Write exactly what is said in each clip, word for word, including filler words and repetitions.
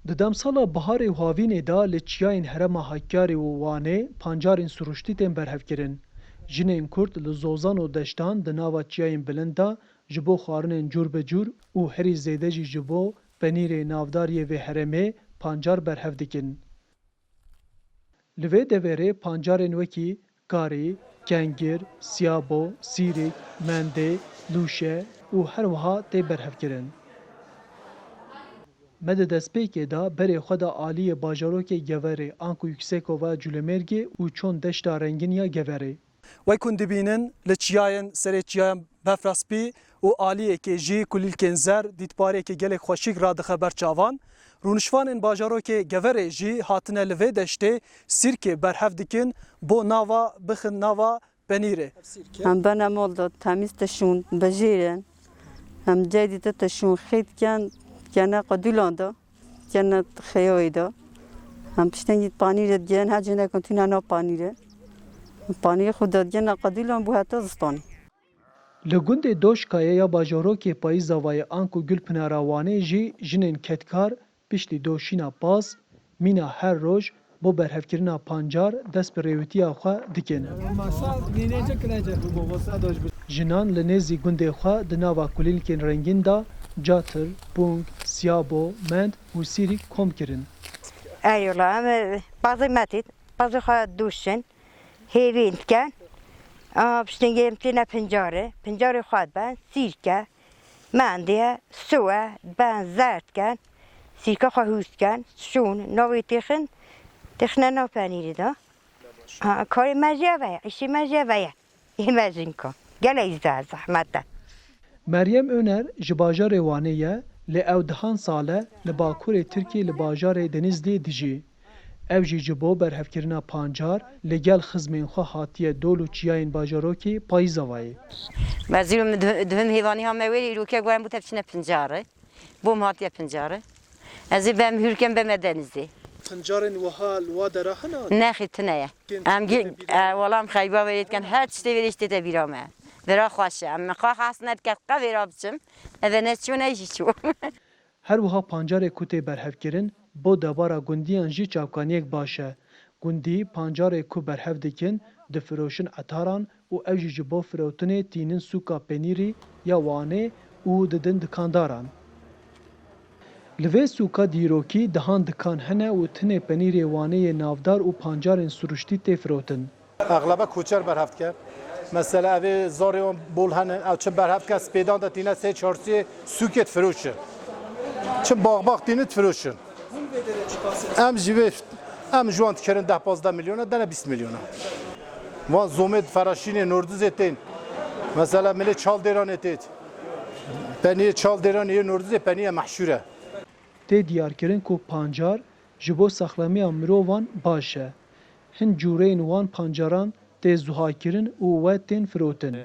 Di demsala biharê û havînê de li çiyayên herêma Hakkariê û Wanê pancarên siruştî tên berhevkirin. Jinên Kurd li zozan û deştan di nava çiyayên bilind de ji bo xwarinên cûr bi cûr û herî zêde jî ji bo penîrê navdar yê vê herêmê pancar berhev dikin. Li vê deverê pancarên wekî karî, kengir, siyabo, sîrik, mendê, lûşe û her wiha tê berhevkirin. Me di destpêkê de berê xwe da aliyê bajarokê Geverê anku Yüksekova Culêmêrgê û çond deşta rengin ya Geverê. Wek hûn dibînin, li çiyayên serê çiyayan Befra Spî û aliyekê jî kulîlkên zer dîtbariyekê gelek xweşik radixe ber çavan. Rûnişvanên bajarokê Geverê jî hatine li vê deştê sîrkê berhev dikin bo nava bixin nava penîrê. Em bene mol de temiz tişûn, bijêrin. Em cey dî te tişûn xît ken, kene qedûlan de, kene xeyawê de. Em piştengî panîrê digerin, her cî nekin tune nav panîrê. Panîrê xwe de digerin qedûlan bû heta zistanê. Li gundê Doşkayê ya bajarokê Payîzavayê anku Gulpinara Wanê jî jinên kedkar piştî doşîna pas, mîna her roj bo berhevkirina pancar dest bi rêwitiya xwe dikin. Jinan li nêzî gundê xwe di nava kulîlkên rengîn de catir, pûng, siyabo, mend û sîrîk kom kirin. Eyvallah, em, e, bazê metît, bazê xwe dûşin, hêvîn dikin. A, piştî em tîne pincarê, pincarê xwe diben, sîrke, mendiye, suwe, ben zerd dikin, sîrke xwe hûs dikin, şûn, navê têxin, têxine nav penîrê de. Ha, karê me jê ve ye, îşê me jê ve ye. Ê me jinka. Gelek ze-, zehmet e. Meryem Öner ji bajarê Wanê ye, lê ew dehan sal e li bakurê Tirkiyê li bajarê Denizliyê dijî. Ew jî ji bo berhevkirina pancar li gel xizmên xwe hatiye dol û çiyayên bajarokê Payîzavayê. Mezîr min duh-, duhim hêvanî ha me wêrî îroke guhem bû te biçine pincarê. Bom hatiye pincarê. Ez ê bem hûrkem beme denizê. Pincarên wiha li wa dera hene? Nexê tune ye. Em gî, e, wala em xeyba verê dikin, her tiştê verê tête bîra me. Vera xweş e. Em xwe has nedike qe vêra biçim. Eve ne çû ne jî çû. Her wiha pancarê ku tê berhevkirin, bo debara gundiyan jî çavkaniyek baş e. Gundî pancarê ku berhev dikin, difiroşin etaran û ew jî ji bo firotinê tînin sûka penîrî ya Wanê û didin dikandaran. Li vê sûka dîrokî dehan dikan hene û tinê penîrê Wanê yê navdar û pancarên siruştî tê firotin. Exlebe koçer berhev dike. Mesela evê zarê wan bol hene, ew çi berhev dike, spêdan de tîne sê çarsiyê sûkê difiroşin. Çi baxbax tînin difiroşin. Em jî vê, em ji wan dikirin deh pazdeh milyona, dene bîst milyona. Wan zomê diferaşînê nordizê tên. Mesela milê çal dêranê têt. Peniyê çal dêranê yê nordizê peniye mehşûr e. Tê diyarkirin ku pancar ji bo saxlemiya mirovan baş e. Hin cûreyên wan pancaran tê zuhakirin û we tên firotin.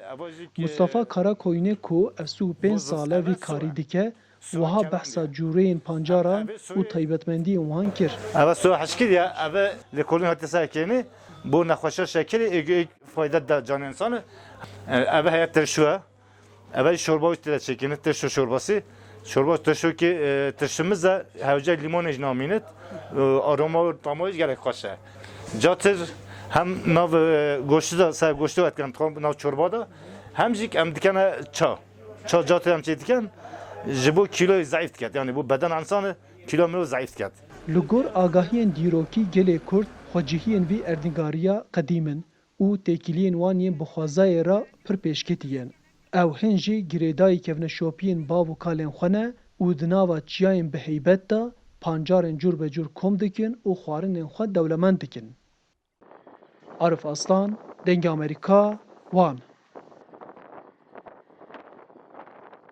Mustafa Karakoyunê ku ev sû pênc sal e vî karî dike, wiha behsa cûreyên pancaran û taybetmendiyên wan kir. Eve soya hişkir ya, eve lêkolîn hatiye ser kênê, bo nexweşiya şekerê ê, ê fayde da canê însanê. Eve heye tirşû ye. Eve şorba wî tê de çêkînit, tirşo şorbasî. Şorba tirşokê, e, tirşimiz e, hewce lîmonê jî namînit. E, aroma û tama wî jî gelek xweş e. Catir hem nav, e, goştî de, ser goştî wet dikin, nav çorba de, hem jî em dikene ça. Ça catir em çê dikin, ji bo kîloyê zeîf diket. Yanî bo beden însanê kîlo mirov zeîf diket. Li gor agahiyên dîrokî gelê Kurd xwecihiyên vî erdnîgariya qedîm in û têkiliyên wan yên bi xwezayê re pir pêşketî yên. Ew hin jî girêdayî kevneşopiyên bav û kalên xwe ne û di nava çiyayên bi heybet de pancarên cûr be cûr kom dikin û xwarinên xwe dewlemend dikin. Arif Aslan, Dengê Amerîka, Wan.